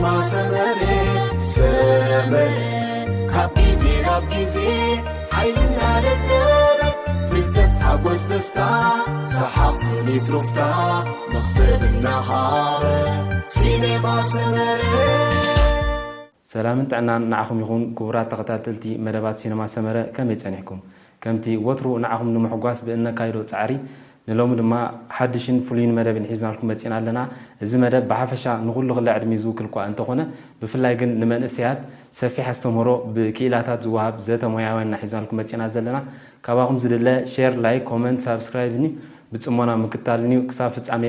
ሰመረ ሰመረ ካብ ግዜ ናብ ግዜ ሓይልና ደለበ ፍልጠት ሓጎስ ደስታ ሰሓቕ ስኒት ሩፍታ መኽሰብ እናሃበ ሲኔማ ሰመረ። ሰላምን ጥዕናን ንዓኹም ይኹን ክቡራት ተኸታተልቲ መደባት ሲነማ ሰመረ፣ ከመይ ጸኒሕኩም? ከምቲ ወትሩ ንዓኹም ንምሕጓስ ብእነካይዶ ጻዕሪ፣ ንሎሚ ድማ ሓድሽን ፍሉይን መደብን ሒዝናልኩም መጺና ኣለና። እዚ መደብ ብሓፈሻ ንኹሉ ክለ ዕድሚ ዝውክል እኳ እንተኾነ፣ ብፍላይ ግን ንመንእሰያት ሰፊሕ ኣስተምህሮ ብክኢላታት ዝወሃብ ዘተ ሞያውያን ኢና ሒዝናልኩም መጺና ዘለና። ካባኹም ዝድለ ሼር፣ ላይክ፣ ኮመንት፣ ሳብስክራይብ ኒ ብጽሞና ምክታል ኒዩ። ክሳብ ፍጻሜ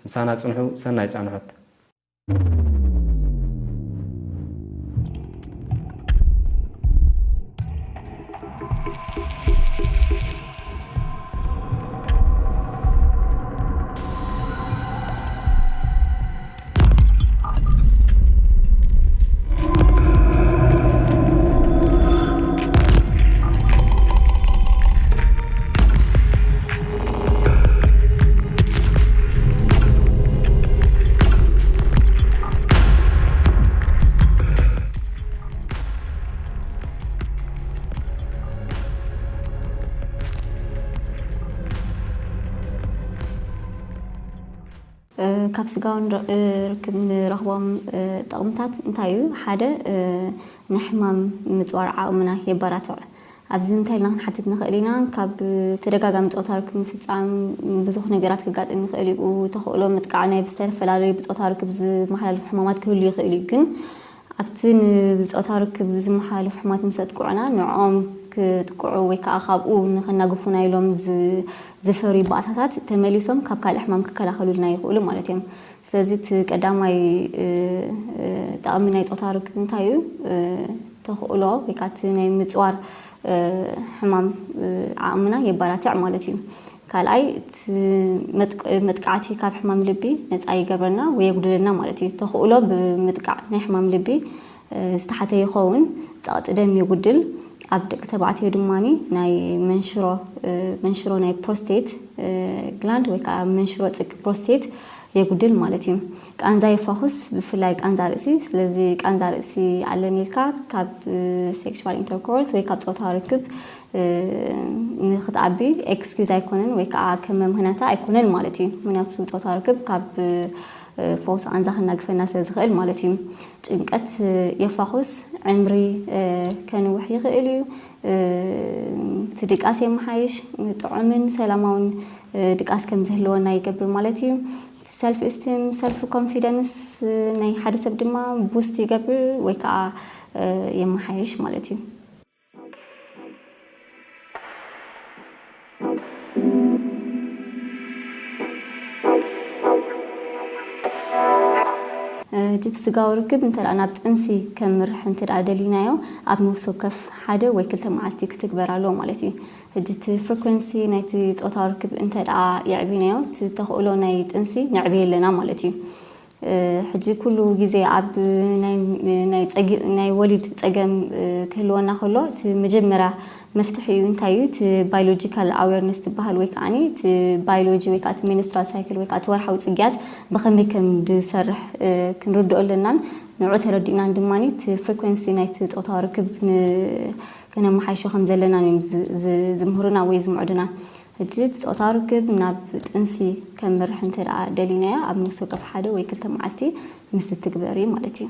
ምሳና ጽንሑ። ሰናይ ጻንሖት። ካብ ስጋዊ ርክብ ንረኽቦም ጥቕምታት እንታይ እዩ? ሓደ ንሕማም ምፅዋር ዓቕምና የባራትዕ። ኣብዚ እንታይ ኢልና ክንሓትት ንኽእል ኢና? ካብ ተደጋጋሚ ፆታ ርክብ ምፍፃም ብዙሕ ነገራት ክጋጥም ይኽእል እዩ። ተኽእሎ ምጥቃዕ ናይ ዝተፈላለዩ ብፆታ ርክብ ዝመሓላለፉ ሕማማት ክህሉ ይኽእል እዩ። ግን ኣብቲ ንብፆታ ርክብ ዝመሓላለፉ ሕማማት ምስ ኣጥቅዑና ንዕኦም ክጥቅዑ ወይ ከዓ ካብኡ ንኸናግፉና ኢሎም ዝፈርዩ ባእታታት ተመሊሶም ካብ ካልእ ሕማም ክከላኸሉልና ይኽእሉ ማለት እዮም። ስለዚ እቲ ቀዳማይ ጠቕሚ ናይ ፆታ ርክብ እንታይ እዩ? ተኽእሎ ወይ ከዓ እቲ ናይ ምፅዋር ሕማም ዓቕምና የባራትዕ ማለት እዩ። ካልኣይ እቲ መጥቃዕቲ ካብ ሕማም ልቢ ነፃ ይገብረና ወይ የጉድለና ማለት እዩ። ተኽእሎ ብምጥቃዕ ናይ ሕማም ልቢ ዝተሓተ ይኸውን፣ ፀቕጢ ደም የጉድል። ኣብ ደቂ ተባዕትዮ ድማ ናይ መንሽሮ መንሽሮ ናይ ፕሮስቴት ግላንድ ወይ ከዓ መንሽሮ ፅቂ ፕሮስቴት የጉድል ማለት እዩ። ቃንዛ የፋኹስ፣ ብፍላይ ቃንዛ ርእሲ። ስለዚ ቃንዛ ርእሲ ኣለኒ ኢልካ ካብ ሴክሹዋል ኢንተርኮርስ ወይ ካብ ፆታ ርክብ ንክትዓቢ ኤክስኪዝ ኣይኮነን ወይ ከዓ ከም መምህናታ ኣይኮነን ማለት እዩ። ምክንያቱ ፆታ ርክብ ካብ ፈውሲ ቃንዛ ከናግፈና ስለ ዝኽእል ማለት እዩ። ጭንቀት የፋኹስ፣ ዕምሪ ከንውሕ ይኽእል እዩ። እቲ ድቃስ የመሓይሽ፣ ጥዑምን ሰላማውን ድቃስ ከም ዝህልወና ይገብር ማለት እዩ። ሰልፍ እስቲም፣ ሰልፍ ኮንፊደንስ ናይ ሓደ ሰብ ድማ ቡስት ይገብር ወይ ከዓ የመሓይሽ ማለት እዩ። ሕጂ እቲ ስጋዊ ርክብ እንተ ናብ ጥንሲ ከምርሕ እንተ ደኣ ደሊናዮ ኣብ ነፍሲ ወከፍ ሓደ ወይ ክልተ መዓልቲ ክትግበር ኣለዎ ማለት እዩ። ሕጂ እቲ ፍሪኩንሲ ናይቲ ፆታዊ ርክብ እንተ ደኣ የዕቢናዮ እቲ ተኽእሎ ናይ ጥንሲ ነዕብየ ኣለና ማለት እዩ። ሕጂ ኩሉ ግዜ ኣብ ናይ ወሊድ ፀገም ክህልወና ከሎ እቲ መጀመርያ መፍትሒ እዩ እንታይ እዩ እቲ ባዮሎጂካል ኣዌርነስ ዝበሃል ወይ ከዓ እቲ ባዮሎጂ ወይ ከዓ እቲ ሚኒስትራል ሳይክል ወይ ከዓ እቲ ወርሓዊ ፅግያት ብኸመይ ከም ዝሰርሕ ክንርድኦ ኣለናን ንዑ ተረዲእናን ድማ እቲ ፍሪኩንሲ ናይቲ ፆታዊ ርክብ ከነመሓይሾ ከም ዘለና እዮም ዝምህሩና ወይ ዝምዕዱና። ሕጂ እቲ ፆታዊ ርክብ ናብ ጥንሲ ከምርሕ እንተ ደኣ ደሊናዮ ኣብ ነፍሲ ወከፍ ሓደ ወይ ክልተ መዓልቲ ምስ ዝትግበር እዩ ማለት እዩ።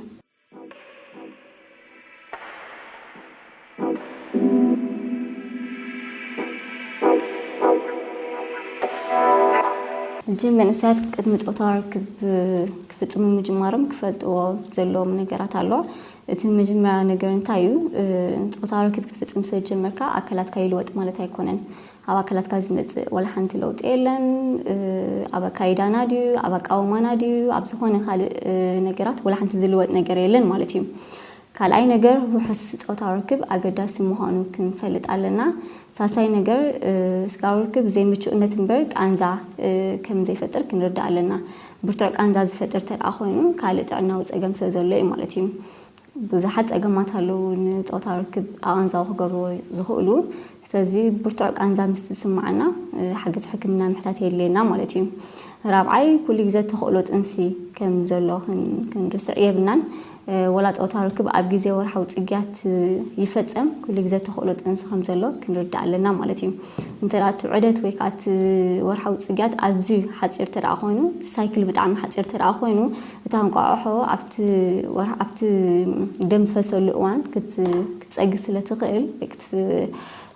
ሕጂ መንእሰያት ቅድሚ ፆታዊ ርክብ ክፍፅሙ ምጅማሮም ክፈልጥዎ ዘለዎም ነገራት ኣሎ። እቲ መጀመርያ ነገር እንታይ እዩ? ፆታዊ ርክብ ክትፍፅም ስለ ዝጀመርካ ኣካላትካ ይልወጥ ማለት ኣይኮነን። ኣብ ኣካላትካ ዝመፅእ ዋላ ሓንቲ ለውጢ የለን። ኣብ ኣካይዳና ድዩ፣ ኣብ ኣቃውማና ድዩ፣ ኣብ ዝኾነ ካልእ ነገራት ዋላ ሓንቲ ዝልወጥ ነገር የለን ማለት እዩ። ካልኣይ ነገር ውሑስ ፆታዊ ርክብ ኣገዳሲ ምዃኑ ክንፈልጥ ኣለና። ሳልሳይ ነገር ስጋዊ ርክብ ዘይምቹእነት እምበር ቃንዛ ከም ዘይፈጥር ክንርዳእ ኣለና። ብርቱዕ ቃንዛ ዝፈጥር ተደኣ ኮይኑ ካልእ ጥዕናዊ ፀገም ስለ ዘሎ እዩ ማለት እዩ። ብዙሓት ፀገማት ኣለዉ ንፆታዊ ርክብ ኣቐንዛዊ ክገብርዎ ዝኽእሉ። ስለዚ ብርቱዕ ቃንዛ ምስ ዝስማዓና ሓገዝ ሕክምና ምሕታት የድልየና ማለት እዩ። ራብዓይ፣ ኩሉ ግዜ ተኽእሎ ጥንሲ ከም ዘሎ ክንርስዕ የብልናን። ወላ ፆታ ርክብ ኣብ ግዜ ወርሓዊ ፅግያት ይፈፀም፣ ኩሉ ግዜ ተኽእሎ ጥንሲ ከም ዘሎ ክንርዳእ ኣለና ማለት እዩ። እንተ እቲ ዑደት ወይ ከዓ እቲ ወርሓዊ ፅግያት ኣዝዩ ሓፂር ተደኣ ኮይኑ፣ ሳይክል ብጣዕሚ ሓፂር ተደኣ ኮይኑ፣ እታ እንቋቑሖ ኣብቲ ደም ዝፈሰሉ እዋን ክትፀጊ ስለትኽእል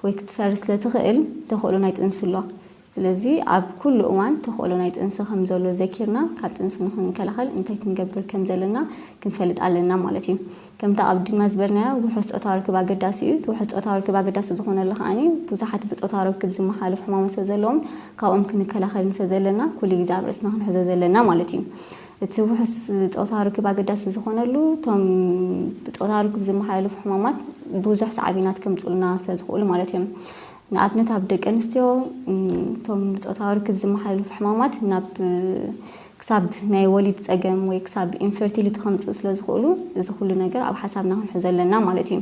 ወይ ክትፈርስ ስለትኽእል ተኽእሎ ናይ ጥንሲ ኣሎ። ስለዚ ኣብ ኩሉ እዋን ተኽእሎ ናይ ጥንሲ ከም ዘሎ ዘኪርና ካብ ጥንሲ ንክንከላኸል እንታይ ክንገብር ከም ዘለና ክንፈልጥ ኣለና ማለት እዩ። ከምቲ ኣብ ድና ዝበልናዮ ውሑስ ፆታዊ ርክብ ኣገዳሲ እዩ። እቲ ውሑስ ፆታዊ ርክብ ኣገዳሲ ዝኾነሉ ከዓኒ ብዙሓት ብፆታዊ ርክብ ዝመሓለፉ ሕማማት ስለ ዘለዎም ካብኦም ክንከላኸል እንተ ዘለና ኩሉ ግዜ ኣብ ርእስና ክንሕዞ ዘለና ማለት እዩ። እቲ ውሑስ ፆታዊ ርክብ ኣገዳሲ ዝኾነሉ እቶም ብፆታዊ ርክብ ዝመሓላለፉ ሕማማት ብዙሕ ሳዕቤናት ከምፅኡልና ስለ ዝኽእሉ ማለት እዮም። ንኣብነት ኣብ ደቂ ኣንስትዮ እቶም ብፆታዊ ርክብ ዝመሓላለፉ ሕማማት ናብ ክሳብ ናይ ወሊድ ፀገም ወይ ክሳብ ኢንፈርቲሊቲ ከምፅኡ ስለ ዝኽእሉ እዚ ኩሉ ነገር ኣብ ሓሳብና ክንሕዞ ኣለና ማለት እዩ።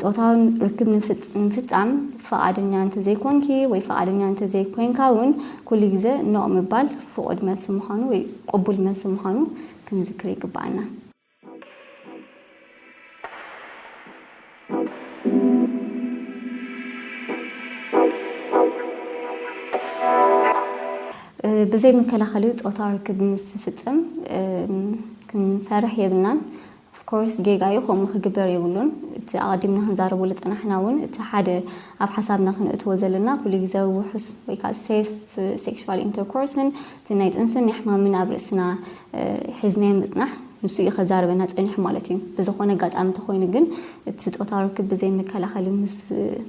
ፆታዊ ርክብ ንምፍፃም ፈቓደኛ እንተዘይኮንኪ ወይ ፈቓደኛ እንተዘይኮንካ እውን ኩሉ ግዜ ኖእ ምባል ፍቑድ መልሲ ምዃኑ ወይ ቅቡል መልሲ ምዃኑ ክንዝክር ይግባኣና። ብዘይ መከላኸሊ ፆታዊ ርክብ ምስ ዝፍፀም ክንፈርሕ የብልናን። ኦፍኮርስ ጌጋ እዩ፣ ከምኡ ክግበር የብሉን። እቲ ኣቐዲምና ክንዛረበሉ ዝፀናሕና እውን እቲ ሓደ ኣብ ሓሳብና ክንእትዎ ዘለና ኩሉ ግዜ ውሑስ ወይ ከዓ ሴፍ ሴክሹዋል ኢንተርኮርስን እቲ ናይ ጥንስን ናይ ሕማምን ኣብ ርእስና ሒዝናዮ ምፅናሕ ንሱ እዩ ከዛርበና ፀኒሑ ማለት እዩ። ብዝኾነ ኣጋጣሚ እንተኮይኑ ግን እቲ ፆታዊ ርክብ ብዘይ መከላኸሊ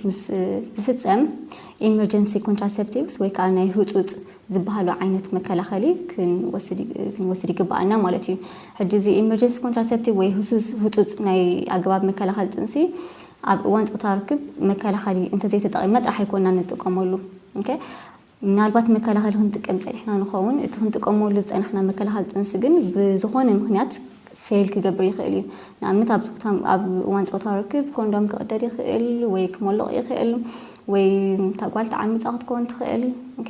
ምስ ዝፍፀም ኢመርጀንሲ ኮንትራሰፕቲቭስ ወይ ከዓ ናይ ህፁፅ ዝበሃሉ ዓይነት መከላኸሊ ክንወስድ ይግበኣና ማለት እዩ። ሕጂ እዚ ኢመርጀንሲ ኮንትራሰፕቲቭ ወይ ህሱስ ህፁፅ ናይ ኣገባብ መከላኸሊ ጥንሲ ኣብ እዋን ፆታ ርክብ መከላኸሊ እንተዘይተጠቒምና ጥራሕ ኣይኮና ንጥቀመሉ። ምናልባት መከላኸሊ ክንጥቀም ፀኒሕና ንኸውን፣ እቲ ክንጥቀመሉ ዝፀናሕና መከላኸሊ ጥንሲ ግን ብዝኾነ ምክንያት ፌል ክገብር ይኽእል እዩ። ንኣብነት ኣብ ፆታ ኣብ እዋን ፆታ ርክብ ኮንዶም ክቕደድ ይኽእል ወይ ክመልቕ ይኽእል ወይ እታ ጓል ተዓሚፃ ክትከውን ትኽእል። ኦኬ፣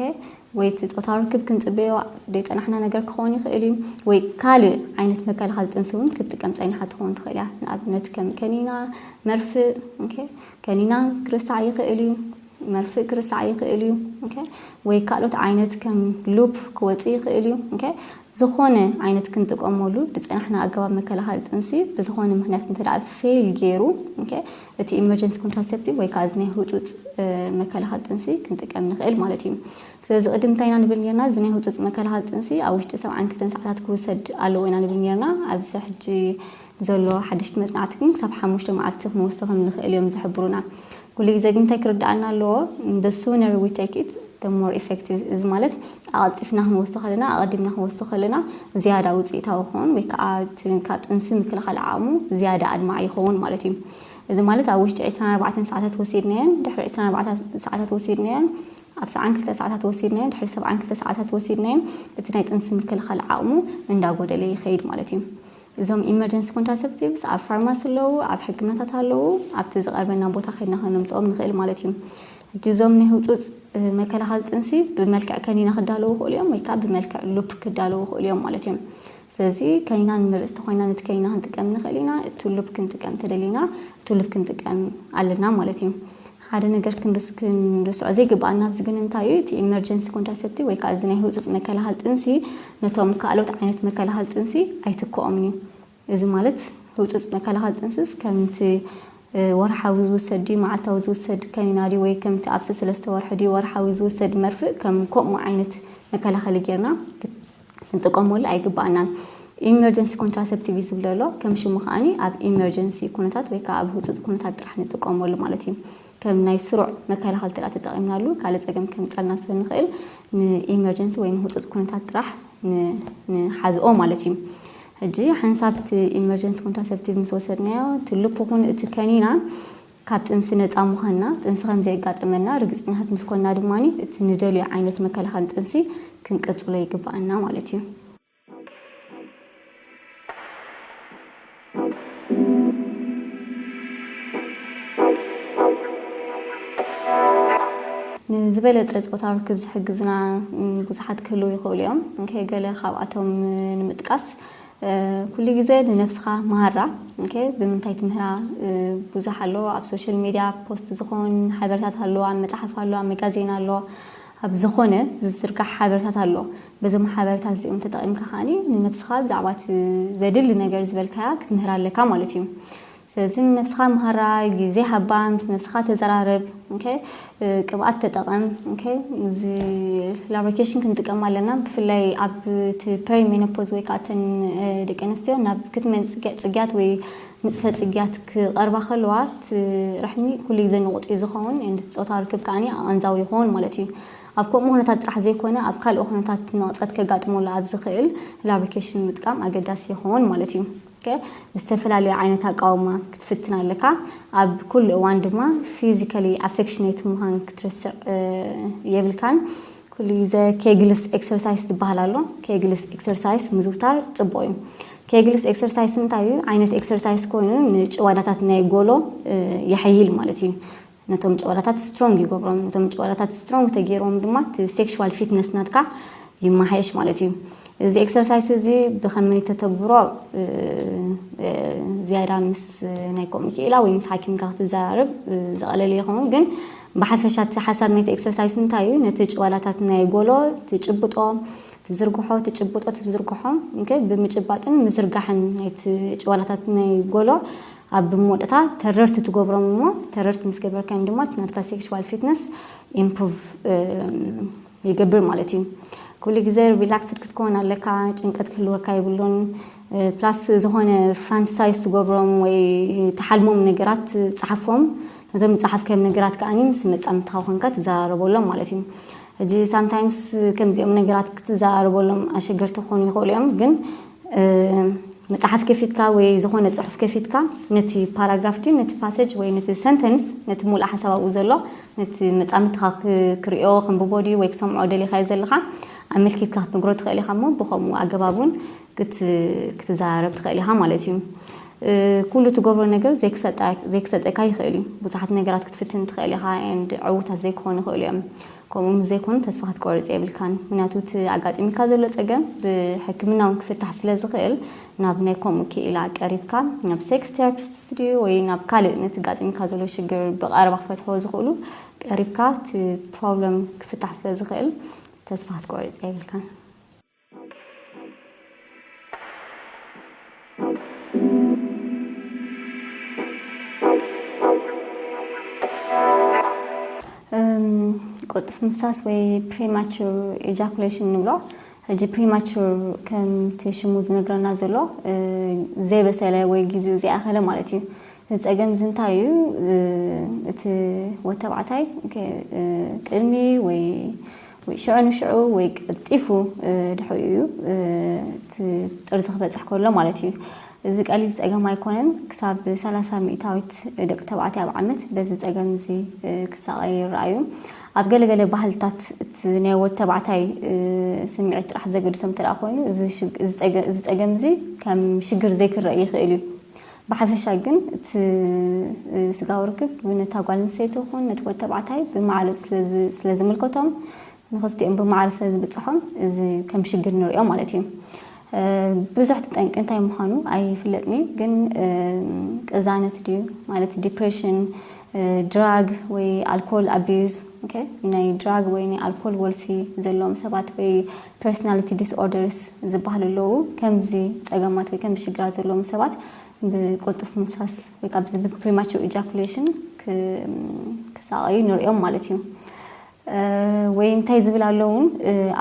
ወይ እቲ ፆታ ርክብ ክንፅበዮ ዘይፀናሕና ነገር ክኸውን ይኽእል እዩ። ወይ ካልእ ዓይነት መከላኸሊ ጥንሲ እውን ክትጥቀም ፀኒሓ ትኸውን ትኽእል እያ። ንኣብነት ከም ከኒና፣ መርፍእ። ኦኬ፣ ከኒና ክርሳዕ ይኽእል እዩ፣ መርፍእ ክርሳዕ ይኽእል እዩ። ኦኬ፣ ወይ ካልኦት ዓይነት ከም ሉፕ ክወፅእ ይኽእል እዩ። ኦኬ፣ ዝኾነ ዓይነት ክንጥቀመሉ ዝፀናሕና ኣገባብ መከላኸሊ ጥንሲ ብዝኾነ ምክንያት እንተ ደኣ ፌል ገይሩ፣ ኦኬ፣ እቲ ኢመርጀንሲ ኮንትራሰፕቲቭ ወይ ከዓ እዚ ናይ ህፁፅ መከላኸሊ ጥንሲ ክንጥቀም ንኽእል ማለት እዩ። ስለዚ ቅድም እንታይ ኢና ንብል ነርና? እዚ ናይ ህፁፅ መከላኸሊ ጥንሲ ኣብ ውሽጢ ሰብዓን ክልተን ሰዓታት ክውሰድ ኣለዎ ኢና ንብል ነርና። ኣብዚ ሕጂ ዘሎ ሓደሽቲ መፅናዕቲ ግን ክሳብ ሓሙሽተ መዓልቲ ክንወስዶ ከም ንኽእል እዮም ዝሕብሩና። ኩሉ ግዜ ግን እንታይ ክርዳኣና ኣለዎ? The sooner we take it, the more effective። እዚ ማለት ኣቐልጢፍና ክንወስዶ ከለና፣ ኣቐዲምና ክንወስዶ ከለና ዝያዳ ውፅኢታዊ ክኸውን ወይ ከዓ እቲ ካብ ጥንሲ ምክልኻል ዓቕሙ ዝያዳ ኣድማዒ ይኸውን ማለት እዩ። እዚ ማለት ኣብ ውሽጢ ዕስራን ኣርባዕተን ሰዓታት ወሲድናዮን ድሕሪ ዕስራን ኣርባዕተን ሰዓታት ወሲድናዮን ኣብ ሰብዓን ክልተ ሰዓታት ወሲድናዮን ድሕሪ ሰብዓን ክልተ ሰዓታት ወሲድናዮን እቲ ናይ ጥንሲ ምክልኻል ዓቕሙ እንዳጎደለ ይኸይድ ማለት እዩ። እዞም ኢመርጀንሲ ኮንትራሰፕቲቭስ ኣብ ፋርማሲ ኣለዉ፣ ኣብ ሕክምናታት ኣለዉ። ኣብቲ ዝቐርበና ቦታ ከይድና ከነምፅኦም ንኽእል ማለት እዩ። ሕጂ እዞም ናይ ህፁፅ መከላኸሊ ጥንሲ ብመልክዕ ከኒና ክዳለዉ ይኽእሉ እዮም ወይ ከዓ ብመልክዕ ሉፕ ክዳለዉ ይኽእሉ እዮም ማለት እዮም። ስለዚ ከኒና ንምርፅ ተኮይና ነቲ ከኒና ክንጥቀም ንኽእል ኢና። እቲ ሉፕ ክንጥቀም ተደሊና እቲ ሉፕ ክንጥቀም ኣለና ማለት እዩ። ሓደ ነገር ክንርስ- ክንርስዖ ዘይግባኣና ኣብዚ ግን እንታይ እዩ? እቲ ኢመርጀንሲ ኮንትራሰፕቲቭ ወይ ከዓ እዚ ናይ ህፁፅ መከላኸሊ ጥንሲ ነቶም ካልኦት ዓይነት መከላኸሊ ጥንሲ ኣይትክኦምን እዩ። እዚ ማለት ህፁፅ መከላኸሊ ጥንስስ ከምቲ ወርሓዊ ዝውሰድ ድዩ፣ መዓልታዊ ዝውሰድ ከኒና ድዩ፣ ወይ ከምቲ ኣብ ሰለስተ ወርሒ ድዩ ወርሓዊ ዝውሰድ መርፍእ ከም ከምኡ ዓይነት መከላኸሊ ጌርና ክንጥቀመሉ ኣይግባኣናን። ኢመርጀንሲ ኮንትራሰፕቲቭ እዩ ዝብል ዘሎ። ከም ሽሙ ከዓኒ ኣብ ኢመርጀንሲ ኩነታት ወይ ከዓ ኣብ ህፁፅ ኩነታት ጥራሕ ንጥቀመሉ ማለት እዩ። ከም ናይ ስሩዕ መከላኸሊ ተዳ ተጠቒምናሉ ካልእ ፀገም ከምፀልና ስለ ንኽእል ንኢመርጀንሲ ወይ ንህፁፅ ኩነታት ጥራሕ ንሓዝኦ ማለት እዩ። ሕጂ ሓንሳብ እቲ ኢመርጀንሲ ኮንትራሰፕቲቭ ምስ ወሰድናዮ እቲ ሉፕ ኹን እቲ ከኒና ካብ ጥንሲ ነፃ ምዃንና፣ ጥንሲ ከም ዘየጋጠመና ርግፀኛታት ምስ ኮንና ድማ እቲ ንደልዮ ዓይነት መከላኸሊ ጥንሲ ክንቅፅሎ ይግባኣና ማለት እዩ። ዝበለጸ ጾታዊ ርክብ ዝሕግዝና ብዙሓት ክህልዉ ይኽእሉ እዮም። ገለ ካብኣቶም ንምጥቃስ፣ ኩሉ ግዜ ንነብስኻ ምሃራ። ብምንታይ ትምህራ? ብዙሕ ኣሎ። ኣብ ሶሻል ሚድያ ፖስት ዝኾን ሓበሬታት ኣሎ፣ ኣብ መጽሓፍ ኣሎ፣ ኣብ መጋዜን ኣሎ፣ ኣብ ዝኾነ ዝዝርጋሕ ሓበሬታት ኣሎ። በዞም ሓበሬታት እዚኦም ተጠቒምካ ከዓኒ ንነብስኻ ብዛዕባ እቲ ዘድሊ ነገር ዝበልካያ ክትምህራ ኣለካ ማለት እዩ። ስለዚ ንነብስኻ ምሃራ፣ ግዜ ሃባ፣ ምስ ነብስኻ ተዘራረብ። ቅብኣት ተጠቐም። እዚ ላብሪኬሽን ክንጥቀም ኣለና። ብፍላይ ኣብ እቲ ፕሪሜኖፖዝ ወይ ከዓ እተን ደቂ ኣንስትዮ ናብ ክትመን ፅግያት ወይ ንፅፈ ፅግያት ክቐርባ ከለዋ፣ እቲ ርሕሚ ኩሉ ግዜ ንቑጥ እዩ ዝኸውን። ጾታ ርክብ ከዓኒ ኣቐንዛዊ ይኸውን ማለት እዩ። ኣብ ከምኡ ኩነታት ጥራሕ ዘይኮነ፣ ኣብ ካልኦ ኩነታት ንቕፀት ከጋጥመሉ ኣብ ዝኽእል ላብሪኬሽን ምጥቃም ኣገዳሲ ይኸውን ማለት እዩ። ዝተፈላለዩ ዓይነት ኣቃውማ ክትፍትን ኣለካ። ኣብ ኩሉ እዋን ድማ ፊዚካሊ ኣፌክሽኔት ምዃን ክትርስዕ የብልካን። ኩሉ ግዜ ኬግልስ ኤክሰርሳይስ ዝበሃል ኣሎ። ኬግልስ ኤክሰርሳይስ ምዝውታር ፅቡቅ እዩ። ኬግልስ ኤክሰርሳይስ እንታይ እዩ? ዓይነት ኤክሰርሳይስ ኮይኑ ንጭዋዳታት ናይ ጎሎ የሐይል ማለት እዩ። ነቶም ጭዋዳታት ስትሮንግ ይገብሮም። ነቶም ጭዋዳታት ስትሮንግ ተገይሮም ድማ እቲ ሴክሽዋል ፊትነስ ናትካ ይመሓየሽ ማለት እዩ። እዚ ኤክሰርሳይስ እዚ ብኸመይ ተተግብሮ ዝያዳ ምስ ናይ ኮሚቴ ኢላ ወይ ምስ ሓኪምካ ክትዘራርብ ዝቐለል ይኸውን። ግን ብሓፈሻ እቲ ሓሳብ ናይቲ ኤክሰርሳይስ እንታይ እዩ? ነቲ ጭዋዳታት ናይ ጎሎ ትጭብጦ፣ ትዝርግሖ፣ ትጭብጦ፣ ትዝርግሖ። ብምጭባጥን ምዝርጋሕን ናይቲ ጭዋዳታት ናይ ጎሎ ኣብ መወዳእታ ተረርቲ ትገብሮም እሞ፣ ተረርቲ ምስ ገበርካዮም ድማ እቲ ናትካ ሴክሽዋል ፊትነስ ኢምፕሩቭ ይገብር ማለት እዩ። ኩሉ ግዜ ሪላክስድ ክትከውን ኣለካ። ጭንቀት ክህልወካ የብሉን። ፕላስ ዝኾነ ፋንታሳይዝ ትገብሮም ወይ ትሓልሞም ነገራት ጸሓፎም። ነዞም ዝጸሓፍካዮም ነገራት ከዓኒ ምስ መጻምድትኻ ኮንካ ትዘራረበሎም ማለት እዩ። ሕጂ ሳምታይምስ ከምዚኦም ነገራት ክትዘራረበሎም ኣሸገርቲ ክኾኑ ይኽእሉ እዮም። ግን መጽሓፍ ከፊትካ ወይ ዝኾነ ጽሑፍ ከፊትካ፣ ነቲ ፓራግራፍ ድዩ፣ ነቲ ፓሰጅ ወይ ነቲ ሰንተንስ፣ ነቲ ሙሉእ ሓሳብ ኣብኡ ዘሎ፣ ነቲ መጻምድትኻ ክርእዮ፣ ከንብቦ ድዩ ወይ ክሰምዖ ደሊኻዮ ዘለኻ ኣመልኪትካ ክትነግሮ ትኽእል ኢኻ። እሞ ብኸምኡ ኣገባብ እውን ክትዘራረብ ትኽእል ኢኻ ማለት እዩ። ኩሉ ትገብሮ ነገር ዘይክሰጠካ ይኽእል እዩ። ብዙሓት ነገራት ክትፍትን ትኽእል ኢኻ፣ and ዕዉታት ዘይክኾኑ ይኽእሉ እዮም። ከምኡ ምስ ዘይኮኑ ተስፋ ክትቆርጽ የብልካን። ምክንያቱ እቲ ኣጋጢምካ ዘሎ ጸገም ብሕክምና እውን ክፍታሕ ስለ ዝኽእል፣ ናብ ናይ ከምኡ ክኢላ ቀሪብካ፣ ናብ ሴክስ ቴራፒስት ድዩ ወይ ናብ ካልእ ነቲ ኣጋጢምካ ዘሎ ሽግር ብቐረባ ክፈትሕዎ ዝኽእሉ ቀሪብካ፣ እቲ ፕሮብለም ክፍታሕ ስለ ዝኽእል ተስፋ ክትቆርጽ የብልካን። ቅልጡፍ ምፍሳስ ወይ ፕሪማቹር ኢጃኩሌሽን ንብሎ። ሕጂ ፕሪማቹር ከምቲ ሽሙ ዝነግረና ዘሎ ዘይበሰለ ወይ ጊዜኡ ዘይኣኸለ ማለት እዩ። እዚ ጸገም እዚ እንታይ እዩ? እቲ ወተባዕታይ ቅድሚ ወይ ወይ ሽዑ ንሽዑ ወይ ቀልጢፉ ድሕሪኡ እዩ እቲ ጥርዚ ክበጽሕ ከሎ ማለት እዩ። እዚ ቀሊል ጸገም ኣይኮነን። ክሳብ ሰላሳ ሚእታዊት ደቂ ተባዕትዮ ኣብ ዓመት በዚ ጸገም እዚ ክሳቐዩ ይረኣዩ። ኣብ ገለገለ ባህልታት እቲ ናይ ወዲ ተባዕታይ ስምዒት ጥራሕ ዘገድሶም እንተ ኮይኑ፣ እዚ ጸገም እዚ ከም ሽግር ዘይክረእ ይኽእል እዩ። ብሓፈሻ ግን እቲ ስጋዊ ርክብ ነታ ጓል ኣንስተይቲ ይኹን ነቲ ወዲ ተባዕታይ ብማዕረ ስለ ዝምልከቶም፣ ንኽልቲኦም ብማዕረ ስለ ዝብጽሖም፣ እዚ ከም ሽግር ንርእዮ ማለት እዩ። ብዙሕ እቲ ጠንቂ እንታይ ምዃኑ ኣይፍለጥን እዩ፣ ግን ቅዛነት ድዩ ማለት ዲፕሬሽን፣ ድራግ ወይ ኣልኮል ኣቢዩዝ፣ ናይ ድራግ ወይ ናይ ኣልኮል ወልፊ ዘለዎም ሰባት ወይ ፐርሶናሊቲ ዲስኦርደርስ ዝበሃሉ ኣለዉ። ከምዚ ጸገማት ወይ ከምዚ ሽግራት ዘለዎም ሰባት ብቅልጡፍ ምፍሳስ ወይ ካብ ፕሪማቹር ኢጃኩሌሽን ክሳቐዩ ንርእዮም ማለት እዩ። ወይ እንታይ ዝብል ኣሎ እውን፣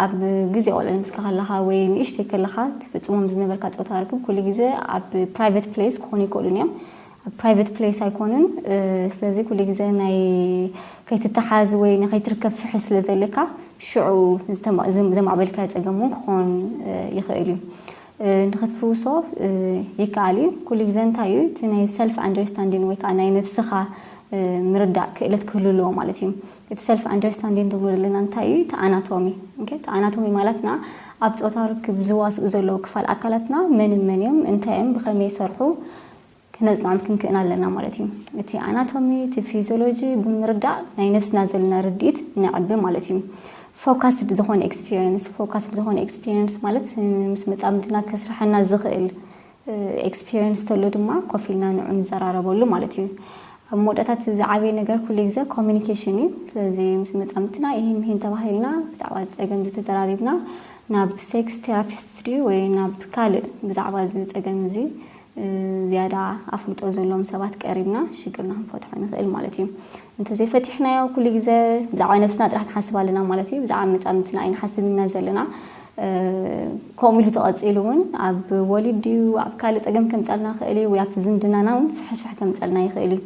ኣብ ግዜ ቆልዕነትካ ከለኻ ወይ ንእሽተይ ከለኻ ትፍጽሞም ዝነበርካ ጾታ ርክብ ኩሉ ግዜ ኣብ ፕራይቬት ፕሌስ ክኾኑ ይክእሉን እዮም። ኣብ ፕራይቬት ፕሌስ ኣይኮኑን። ስለዚ ኩሉ ግዜ ናይ ከይትተሓዝ ወይ ንኸይትርከብ ፍርሒ ስለ ዘለካ ሽዑ ዘማዕበልካዮ ጸገም እውን ክኾን ይኽእል እዩ። ንኽትፍውሶ ይከኣል እዩ። ኩሉ ግዜ እንታይ እዩ እቲ ናይ ሰልፍ ኣንደርስታንዲንግ ወይ ከዓ ናይ ነብስኻ ምርዳእ ክእለት ክህሉ ኣለዎ ማለት እዩ። እቲ ሰልፍ ኣንደርስታንዲንግ ዝብሎ ዘለና እንታይ እዩ? እቲ ኣናቶሚ። እቲ ኣናቶሚ ማለትና ኣብ ጾታ ርክብ ዝዋስኡ ዘለዉ ክፋል ኣካላትና መንን መን እዮም፣ እንታይ እዮም፣ ብኸመይ ይሰርሑ፣ ነፅንዖም ክንክእን ኣለና ማለት እዩ። እቲ ኣናቶሚ፣ እቲ ፊዚዮሎጂ ብምርዳእ ናይ ነብስና ዘለና ርድኢት ነዕቢ ማለት እዩ። ፎካስድ ዝኾነ ኤክስፒሪየንስ፣ ፎካስድ ዝኾነ ኤክስፒሪየንስ ማለት ምስ መጻምድና ከስርሐና ዝኽእል ኤክስፒሪየንስ ተሎ ድማ ኮፍ ኢልና ንዑ ንዘራረበሉ ማለት እዩ። ኣብ መወዳእታት ዝዓበየ ነገር ኩሉ ግዜ ኮሚኒኬሽን እዩ። ስለዚ ምስ መጻምድና ይህን ምሂን ተባሂልና ብዛዕባ ዝጸገም ዝተዘራሪብና ናብ ሴክስ ቴራፒስት ድዩ ወይ ናብ ካልእ ብዛዕባ እዚ ጸገም እዚ ዝያዳ ኣፍልጦ ዘለዎም ሰባት ቀሪብና ሽግርና ክንፈትሖ ንኽእል ማለት እዩ። እንተዘይፈቲሕናዮ ኩሉ ግዜ ብዛዕባ ነብስና ጥራሕ ንሓስብ ኣለና ማለት እዩ። ብዛዕባ መጻምድትና ኣይንሓስብና ዘለና። ከምኡ ኢሉ ተቐጺሉ እውን ኣብ ወሊድ ድዩ ኣብ ካልእ ጸገም ከምጸልና ይኽእል እዩ ወይ ኣብቲ ዝምድናና እውን ፍሕፍሕ ከምጸልና ይኽእል እዩ።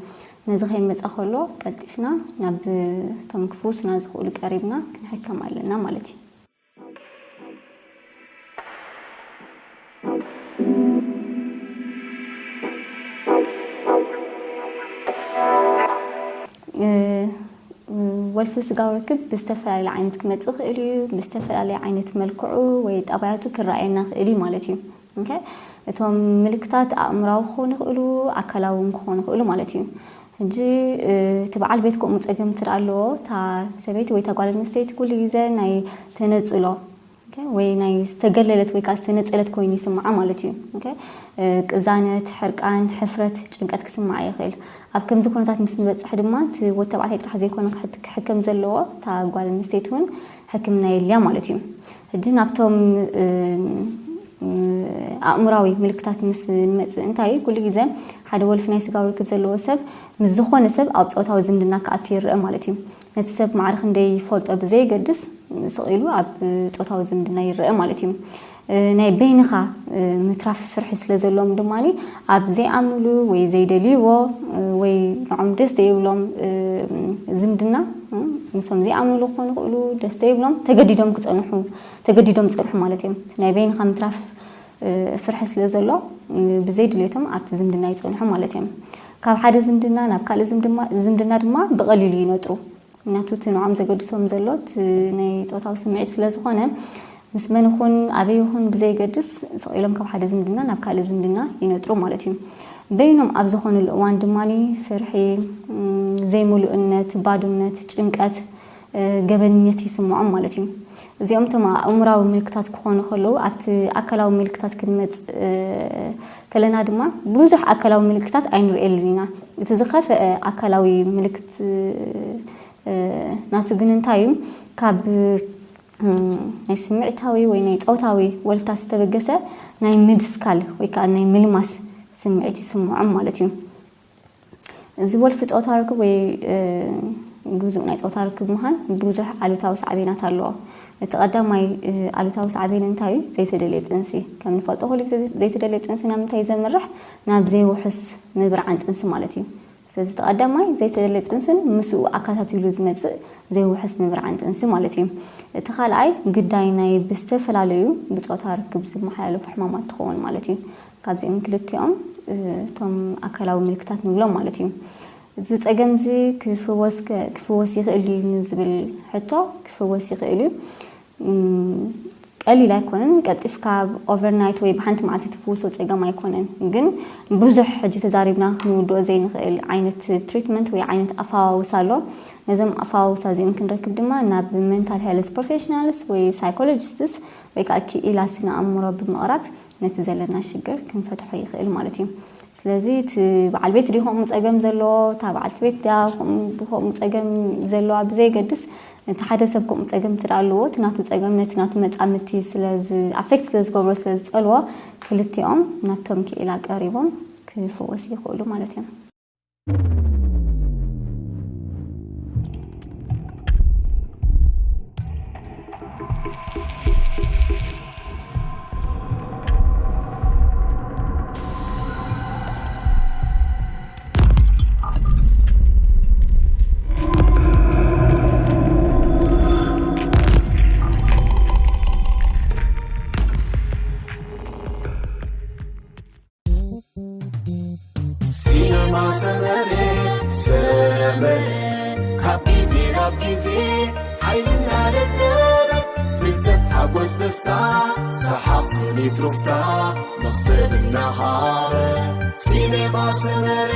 ነዚ ከይመጸ ከሎ ቀልጢፍና ናብ እቶም ክፍውሱና ዝኽእሉ ቀሪብና ክንሕከም ኣለና ማለት እዩ። ወልፊ ስጋዊ ርክብ ብዝተፈላለየ ዓይነት ክመጽእ ይኽእል እዩ። ብዝተፈላለየ ዓይነት መልክዑ ወይ ጠባያቱ ክረኣየና ይኽእል እዩ ማለት እዩ። እቶም ምልክታት ኣእምራዊ ክኾኑ ይኽእሉ፣ ኣካላዊ ክኾኑ ይኽእሉ ማለት እዩ። ሕጂ እቲ በዓል ቤት ከምኡ ጸገም ትር ኣለዎ፣ እታ ሰበይቲ ወይ እታ ጓል ኣንስተይቲ ኩሉ ግዜ ናይ ተነጽሎ ወይ ናይ ዝተገለለት ወይ ከዓ ዝተነጸለት ኮይኑ ይስምዓ ማለት እዩ። ቅዛነት፣ ሕርቃን፣ ሕፍረት፣ ጭንቀት ክስምዓ ይኽእል። ኣብ ከምዚ ኩነታት ምስ ንበጽሕ ድማ እቲ ወዲ ተባዕታይ ጥራሕ ዘይኮነ ክሕከም ዘለዎ፣ እታ ጓል ኣንስተይቲ እውን ሕክምና የድልያ ማለት እዩ። ሕጂ ናብቶም ኣእምራዊ ምልክታት ምስ ንመጽእ እንታይ እዩ? ኩሉ ግዜ ሓደ ወልፊ ናይ ስጋዊ ርክብ ዘለዎ ሰብ ምስ ዝኾነ ሰብ ኣብ ጾታዊ ዝምድና ክኣቱ ይረአ ማለት እዩ። ነቲ ሰብ ማዕረ ክንደይ ይፈልጦ ብዘይገድስ ስቕ ኢሉ ኣብ ጾታዊ ዝምድና ይረአ ማለት እዩ። ናይ በይንኻ ምትራፍ ፍርሒ ስለ ዘለዎም ድማ ኣብ ዘይኣምንሉ ወይ ዘይደልይዎ ወይ ንዖም ደስ ዘይብሎም ዝምድና፣ ንሶም ዘይኣምንሉ ክኾኑ ይኽእሉ፣ ደስ ዘይብሎም ተገዲዶም ክፀንሑ ተገዲዶም ፀንሑ ማለት እዮም። ናይ በይንኻ ምትራፍ ፍርሒ ስለ ዘሎ ብዘይ ድሌቶም ኣብቲ ዝምድና ይፀንሑ ማለት እዮም። ካብ ሓደ ዝምድና ናብ ካልእ ዝምድና ድማ ብቐሊሉ ይነጥሩ። ምክንያቱ እቲ ንዖም ዘገድሶም ዘሎ እቲ ናይ ፆታዊ ስምዒት ስለ ዝኾነ ምስ መን ይኹን ኣበይ ይኹን ብዘይገድስ ስቕ ኢሎም ካብ ሓደ ዝምድና ናብ ካልእ ዝምድና ይነጥሩ ማለት እዩ። በይኖም ኣብ ዝኾኑሉ እዋን ድማ ፍርሒ፣ ዘይምሉእነት፣ ባዶነት፣ ጭንቀት፣ ገበንነት ይስምዖም ማለት እዩ። እዚኦም እቶም ኣእምራዊ ምልክታት ክኾኑ ከለዉ ኣብቲ ኣካላዊ ምልክታት ክንመፅእ ከለና ድማ ብዙሕ ኣካላዊ ምልክታት ኣይንርእየሉን ኢና። እቲ ዝኸፍአ ኣካላዊ ምልክት ናቱ ግን እንታይ እዩ? ካብ ናይ ስምዒታዊ ወይ ናይ ፆታዊ ወልፍታት ዝተበገሰ ናይ ምድስካል ወይ ከዓ ናይ ምልማስ ስምዒት ይስምዖም ማለት እዩ። እዚ ወልፊ ፆታ ርክብ ወይ ግዙእ ናይ ፆታ ርክብ ምዃን ብዙሕ ኣሉታዊ ሳዕቤናት ኣለዎ። እቲ ቀዳማይ ኣሉታዊ ሳዕቤን እንታይ እዩ? ዘይተደልየ ጥንሲ። ከም ንፈልጦ ኩሉ ግዜ ዘይተደልየ ጥንሲ ናብ ምንታይ ዘምርሕ? ናብ ዘይውሑስ ምብርዓን ጥንሲ ማለት እዩ። ስለዚ እቲ ቀዳማይ ዘይተደልየ ጥንስን ምስኡ ኣካታቲሉ ዝመፅእ ዘይውሑስ ምብርዓን ጥንሲ ማለት እዩ። እቲ ካልኣይ ግዳይ ናይ ብዝተፈላለዩ ብፆታ ርክብ ዝመሓላለፉ ሕማማት ትኸውን ማለት እዩ። ካብዚኦም ክልቲኦም እቶም ኣካላዊ ምልክታት ንብሎም ማለት እዩ። እዚ ፀገም እዚ ክፍወስ ይኽእል ድዩ ንዝብል ሕቶ ክፍወስ ይኽእል እዩ። ቀሊል ኣይኮነን። ቀልጢፍካ ኦቨርናይት ወይ ብሓንቲ መዓልቲ ትፍውሶ ፀገም ኣይኮነን። ግን ብዙሕ ሕጂ ተዛሪብና ክንውድኦ ዘይንኽእል ዓይነት ትሪትመንት ወይ ዓይነት ኣፈዋውሳ ኣሎ። ነዞም ኣፈዋውሳ እዚኦም ክንረክብ ድማ ናብ ሜንታል ሄልስ ፕሮፌሽናልስ ወይ ሳይኮሎጂስትስ ወይ ከዓ ክኢላ ስነ ኣእምሮ ብምቕራብ ነቲ ዘለና ሽግር ክንፈትሖ ይኽእል ማለት እዩ። ስለዚ እቲ በዓል ቤት ድዩ ከምኡ ፀገም ዘለዎ፣ እታ በዓልቲ ቤት ድያ ከምኡ ፀገም ዘለዋ ብዘይገድስ፣ እቲ ሓደ ሰብ ከምኡ ፀገም ትዳ ኣለዎ፣ እቲ ናቱ ፀገም ነቲ ናቱ መፃምድቲ ስለዚ ኣፌክት ስለ ዝገብሮ ስለ ዝፀልዎ ክልቲኦም ናብቶም ክኢላ ቀሪቦም ክፍወስ ይኽእሉ ማለት እዮም። ወስደስታ ሰሓቕ ስኒት ሩፍታ መኽሰብ እናሃበ ሲኔማ ሰመረ